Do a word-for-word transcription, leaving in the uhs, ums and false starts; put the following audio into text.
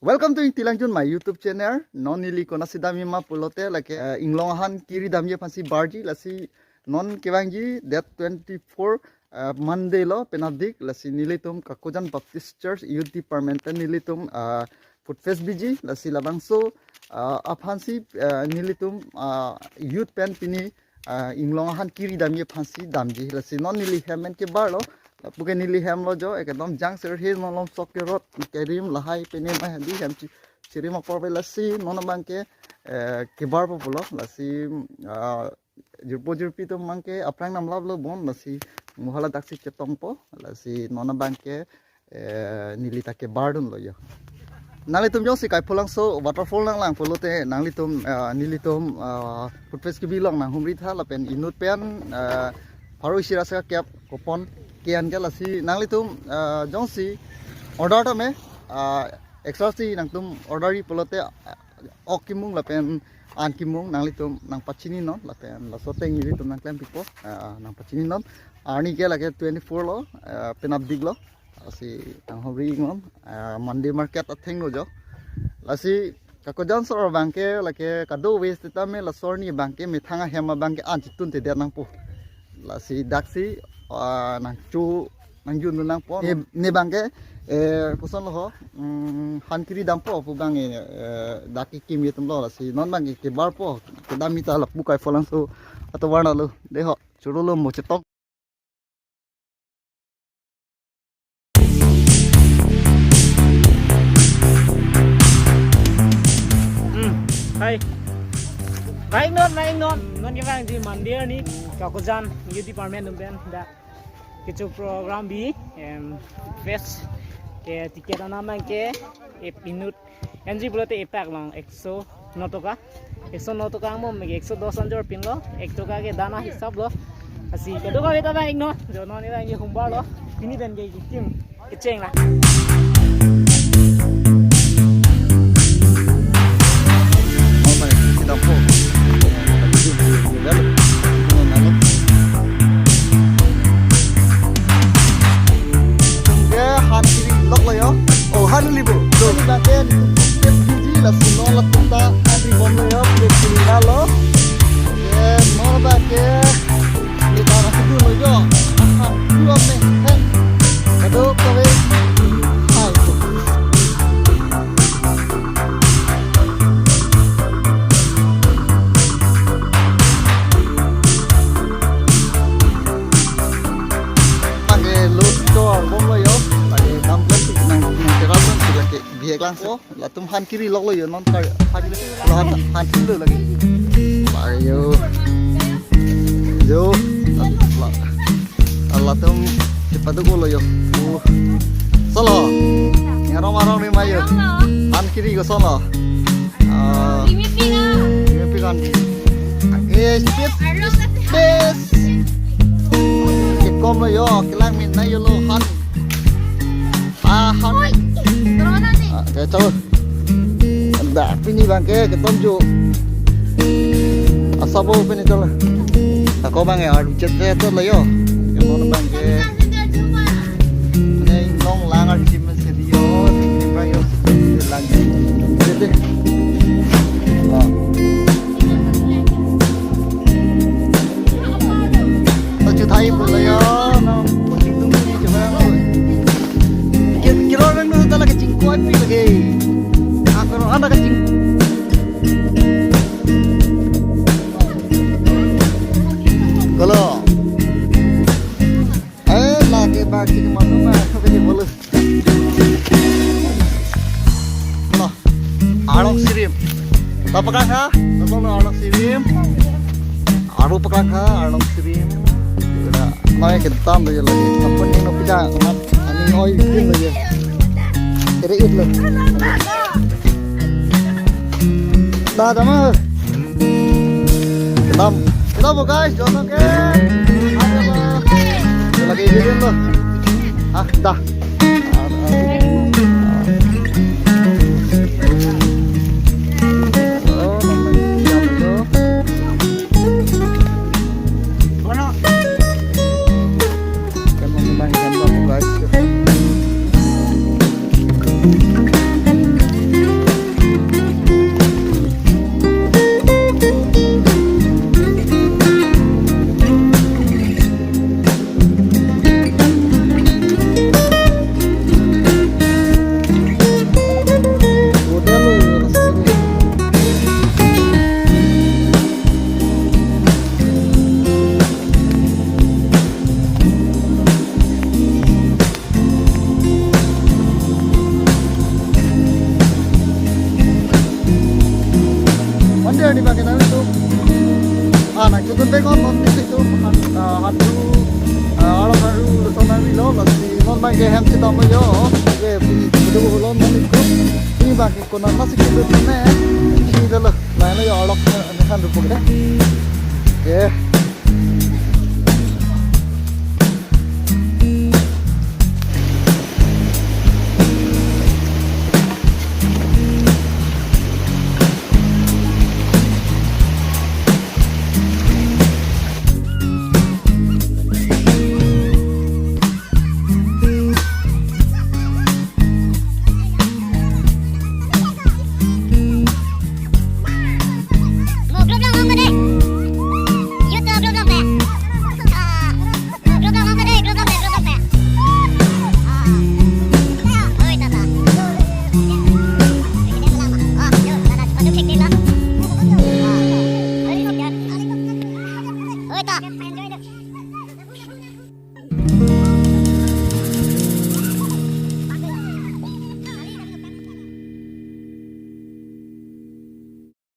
Welcome to Ingti Langjun, my YouTube channel. Non neli konasi damji ma pulote lake, eh, inglong ahan kiri damji aphansi barji, lasi non kevangji date twenty-four, eh, Monday lo, penapdik, lasi nelitum Kakojan Baptist Church Youth Department pen nelitum, eh, Food Fest biji, lasi labangso, eh, aphansi, eh, nelitum, eh, youth pen pini, ah, inglong ahan kiri damji aphansi damji, lasi non neli hem pen kebar lo, lapuke neli hem lo jo, ekdom jang ser he, non lom sok kerot, kerim lahai pene mai hadi hem chi-, chirim apor ave, lasi non abangke, eh, kebarpo pulo, lasi, ah, jirpo jirpi atum abangke aphrang namlap lo bon, lasi mo hala daksi chetongpo, lasi non abangke, eh, neli ta kebardun lo jo. Nanglitum jongsi Kaipholangso waterfall nanglang pulote nanglitum, eh, nelitum, eh, Food Fest kebi along nanghumri tha lapen inut pen, eh, pharo isi ra sika kep coupon ke-en ke, lasi nanglitum, eh, jongsi order tame, eh, extra si nangtum order-ji pulote, eh, ok kimung lapen an kimung nanglitum nangpachini non lapen laso ateng nelitum nangklempikpo, eh, nangpachini non. Arni ke lake twenty-four lo, eh, penapdik lo. Lasi nanghumri non, ah, Monday market athengno jo. Lasi Kakojan sor abangke lake kadokave sitame laso arni abangke methang ahem abangke an chitun te det nangpo. Lasi daksi, ah, nangcho nangjun nangpo. Ne, ne abangke, eh, koson lo ho, mm, han kiri dampo pu abang, eh, dak kekim atum lo, lasi non abangke kebarpo, kedamji ta lapu Kaipholangso atovar nalo. Dei ho, choro lo mo chetok. Hmm, hai. Baik non, baik non. Non kevangji Monday arni Kakojan Youth Department atum pen dak kecho program bi, em, fest ke ticket anam abangke ep inut enji pulote epak along ekso no toka. Ekso no toka angbong mege ekso dos anjor pinlo. Ek toka ke dana hisap lo. Lasi kadokave ta baik non. Jo non kevangji humbar lo. Pini pen ke kim kecheng la. Ke han kiri lok lo jo. Oh, han libo. So, lapen F P G lasi non latum ta han ri bom lo jo, plate kiri na lo. Ye, non abangke, ye, ta nasi dun lo jo. Aha, dua me, hen. Kadokave. Hai. Lake load store bom lo jo, lake dam plastic nang, nang teral plastic lake bihek langso. Latum han kiri lok lo jo, non kar, han kiri lo, han, han kiri lo lake. Ayo. Jo. La, la, latum cepat tu lo jo. Oh. Solo. Ngarong arong ni mayo. Han kiri koson lo. Ah, limit pi na. Limit pi kan di. Eh, speed. Arlo kasi. Yes. Kekom lo jo, kelang min na jo lo han. Ah, han. Oi, corona ni. Ah, kacau. Dak pini abangke ketom jo. Asap o pini tol. Ako abangke aru chet chet lo jo. Ketom abangke. Ini long lang arji. Serious, ini prioritas lang. Dede. Oh. Tachu thai pula ya, na, kucing tunggu ni coba yang tu. Kilo, kilo orang tu tak lagi cingkoi pi lagi. Aku ada kecing. Kalau Eh, lake bak chik manu ma, kami bolu. Lo, arlong sirim. Tapa kang ha? Tapa lo arlong sirim. Aru pakang ha, arlong sirim. Udah, noi kentam lo ya lagi. Apun ni nopi ja, amat, ani noi bikin lo ya. Tere it lo. Dah, dah mah. Kita, kita mau guys, jono ke. Ada apa? Lagi video lo. Ah, dah. Oh, namanya siapa tuh? Kan mau makan apa, guys? Pini abang ke nangtum, ah, nangtum tek-ong non pisi tum, ah, hanru, ah, arong hanru lason nangrilo, lasi non abang ke hem chetong yo. Oke, pini kedo holon non ikut. Pini abang ke konat nasi kedo ne, si dalo, lain lo yo arong, eh, hanru pukde. Oke.